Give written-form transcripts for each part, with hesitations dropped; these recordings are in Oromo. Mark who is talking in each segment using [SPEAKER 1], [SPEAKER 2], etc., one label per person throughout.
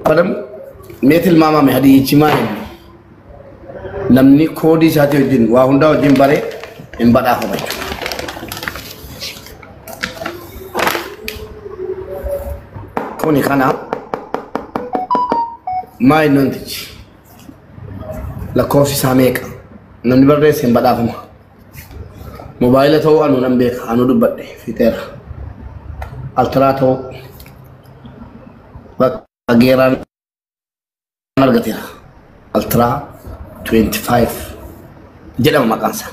[SPEAKER 1] Banamu mee tilmaamame hadiyyichi maa inni namni koodii isaatii wajjin waa hundaa wajjin bare hin badhaafama jechuudha. Kuni kana maa inni wantichi lakkoofsi isaa meeqa namni barreesse hin badhaafama. Mobaayila ta'uu anuu nan beeka anuu dubbadhe fixeera. Ultra ta'uu bakka geeraan argateera. Ultra 25 jedhama maqaan isaa.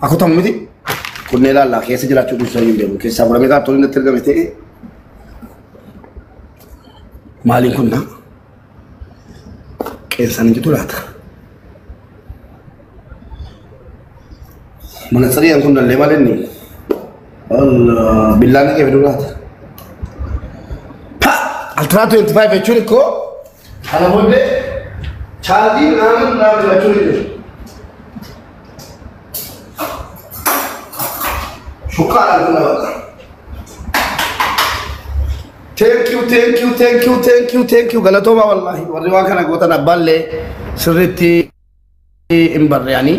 [SPEAKER 1] Akkuma miti kunneen ilaallaa keessa jiraachuu dhiisuu hin beeku. Keessaa furamee kaartooniin natti ergame ta'e maaliin kun na qeensaan hin jiru laata? Manatsariyaan kun dallee maal inni? Allah billaan dhaqee fiduu laata? Pa! Ultra 25 jechuun ikkoo kana booddee chaarjii naannoo naannoo jiraachuu ni jiru. Shukkaadhaan kun bakka. Thank you, thank you, thank you, thank you, thank you. Galatooma wallahi. Warri waan kana gootan abbaallee sirriitti hin barreeyanii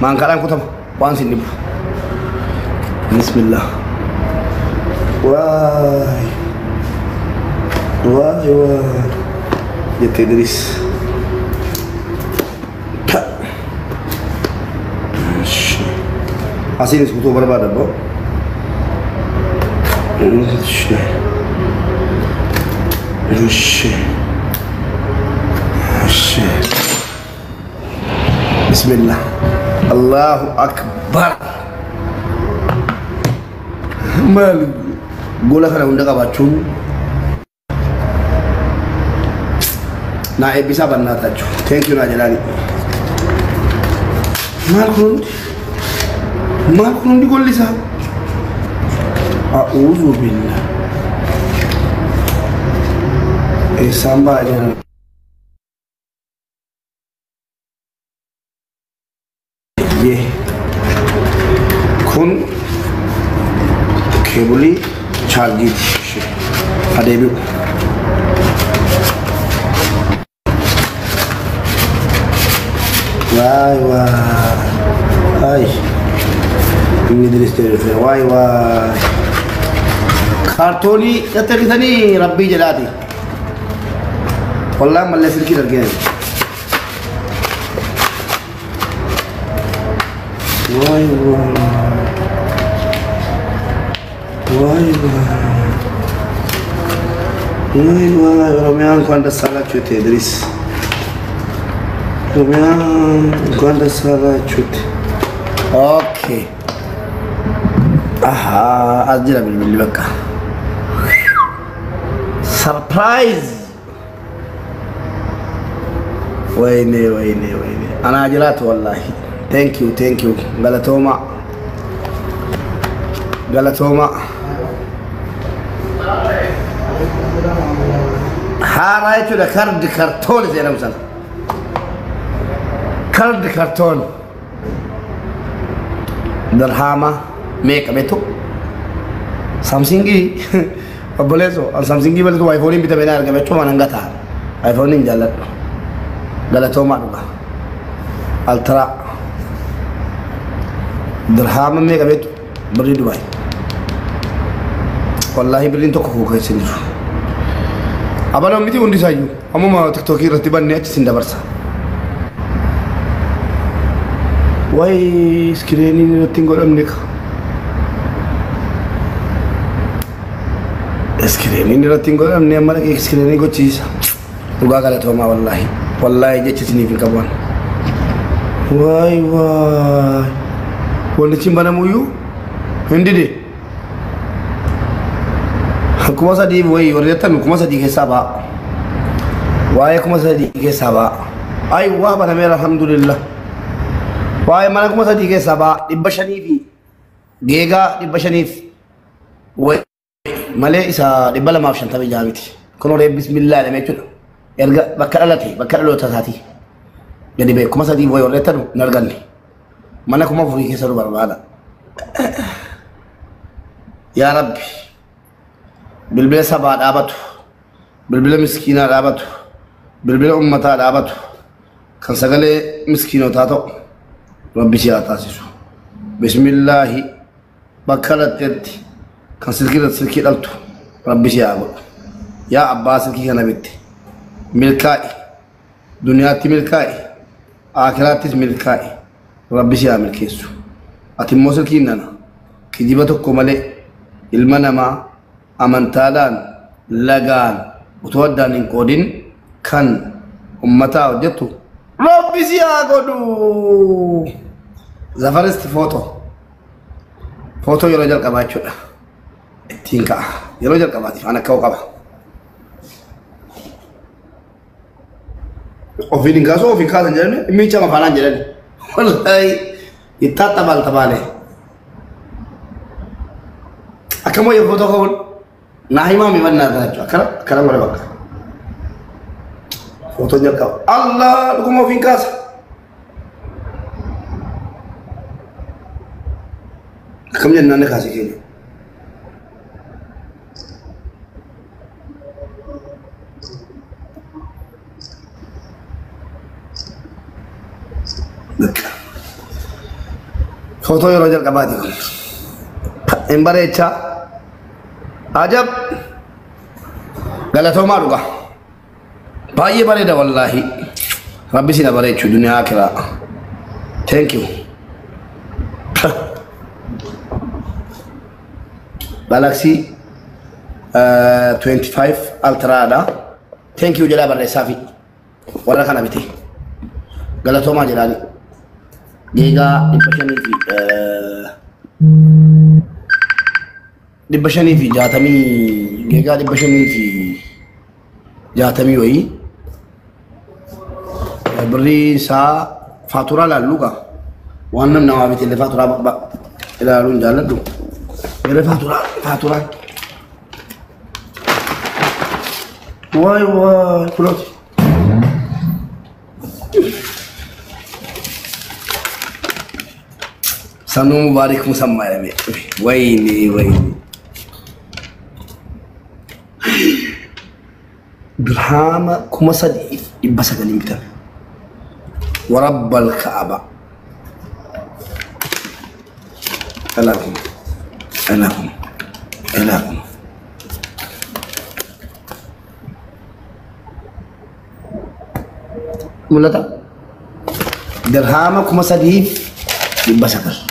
[SPEAKER 1] maankaadhaan kutama waan sin dhibu. Bismillah. Waay. Waay waay. Jette Idris. Ta. Asiinis kutuu barbaada boo. Ishi. Ishi. Ishi. Bismillah. Allahu Akbar. Maal gola kana hunda qabaachuun naa eebbisaa bannaatachu. Thank you naa jedhaani. Maal kun hundi? Maal kun hundi golli isaa? A'uudhu billah. Eessaan ba'a jedhan? Yee. Kun keebulii chaarjiiti. Adeebi'u. Waay waay. Ay. Inni Idris jedhe dhufe. Waay waay. Kaartoonii qaxxaritanii rabbii jedhaati. Wallaan mallee silkii argine. Waay waay. Waay waay. Waay waay. Oromiyaa እንኳን ደስ አላችሁ jette Idris. Oromiyaa እንኳን ደስ አላችሁ jette. Okay. Ahaa as jira bilbilli bakka. Surprise! Wayne wayne wayne. Anaa jiraatu wallahi. Thank you, thank you. Galatooma. Galatooma. Haaraa jechuudha kardi kartoon jedhamu sana. Kardi kartoon. Dirhaama meeqa beektu? Samsungii obboleessoo Samsungii balatu iPhone bitame na argame jechuun waan hanga ta'a. iPhone hin jaalladhu. Galatoomaa dhuga. Ultra. Dirhaama meeqa beektu? Birrii Dubaay. Wallaahi birriin tokko koo keessa hin jiru. Abaloon miti hundi isaayyuu ammuma tiktookii irratti bannee achi sin dabarsa. Wayi iskiriiniin irratti hin godhamne ka. Iskiriiniin irratti hin godhamne amma dhaqee iskiriinii gochiisa. Dhugaa galatoomaa wallaahi. Wallaahi jecha isiniif hin qabu. Waay waay. Wantichi hin banamuyyuu hin dide. 3,000 wayii warri jettan 3,000 keessaa ba'a. Waa'ee 3,000 keessaa ba'a. Ay waa banameera alhamdulillah. Waa'ee mana 3,000 keessaa ba'a 500 fi geegaa 500 wayi malee isa 256 miti. Kun horee bismillah jedhamee jechuudha. Erga bakka dhalate bakka dhaloota isaatii gadi ba'e 3,000 wayii warri jettan hin arganne. Mana 4,000 keessa nu barbaada. Yaa Rabbi. Bilbila sabaa dhaabatu, bilbila miskiinaa dhaabatu, bilbila ummataa dhaabatu, kan sagalee miskiinotaa ta'u Rabbi si haa taasisu. Bismillaahi, bakka dhaltetti kan silkii irratti silkii dhaltu Rabbi si haa godhu. Yaa abbaa silkii kana bitte, milkaa'i, duniyaatti milkaa'i, akiraattis milkaa'i, Rabbi si haa milkeessu. Ati immoo silkiin nana kijiba tokko malee ilma namaa amantaadhaan lagaan utuu addaan hin qoodin kan ummataa hojjettu Rabbi si haa godhu. The first photo. Footoo yeroo jalqabaa jechuudha. Ittiin ka'a. Yeroo jalqabaatiif an akka qaba. Ofiin hin kaasu, ofiin kaasan jedhani miicha mafaanaan jedhani. Wallahi ittaaxxabaal tabaale. Akkam wayya footoo ka'uun naa himaa mimannaa irraa jechuudha. Akkana akkana godhe bakka. Footoon jalqaba. Allah, dhuguma ofiin kaasa. Akkam jennaan ni kaase keenya. Bakka. Footoo yeroo jalqabaati kun. Hin bareechaa. Ajab! Galatoomaa dhugaa. Baay'ee bareeda wallaahi. Rabbi si na bareechu duniyaa akiraa. Thank you. Galaxy 25 Ultra dha. Thank you jedhaa barreessaafi. Warra kana bite. Galatoomaa jedhaani. Giigaa 560, giigaa 560 wayii. Birrii isaa faaturaa ilaallu gaa. Waan namni namaa bite illee faaturaa ilaaluu hin jaalladhu. Yeroo faaturaa faaturaan. Waay waay, kunooti. Sanuu Mubaarik Musammaa jedhame. Wayini wayini. Dirhaama 3,900n bitame. Warabbal Ka'aba. Ilaakum. Ilaakum. Ilaakum. Mul'ata. Dirhaama 3,900.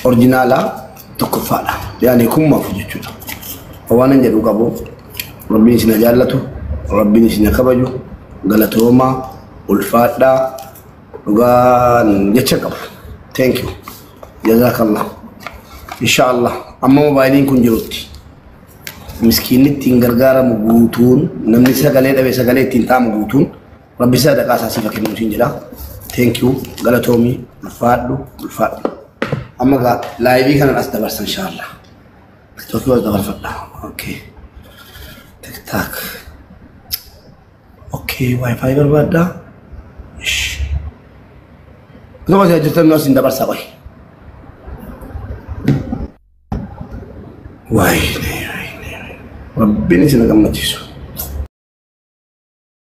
[SPEAKER 1] Orjinaalaa tokkoffaadha. Yaani 4,000 jechuudha. Waan hin jedhu qabu. Rabbiin isin jaallatu. Rabbiin isin kabaju. Galatoomaa. Ulfaadhaa. Dhugaan jecha qabu. Thank you. Jazakallah. Inshallah. Amma moobaayiliin kun jirutti, miskiinni ittiin gargaaramu guutuun, namni sagalee dhabe sagalee ittiin ta'amu guutuun, Rabbi sadaqaa isaa siif kennu siin jedha. Thank you. Galatoomii. Ulfaadhu. Ulfaadhu. Amma gaa live kanan as dabarsa inshallah. TikTokii as dabarfadha. Okay. TikTok. Okay, wifi barbaadda. Ish. Akkuma isin jirtan as hin dabarsa qoy. Waayine waayine. Rabbiin isin gammachiisu.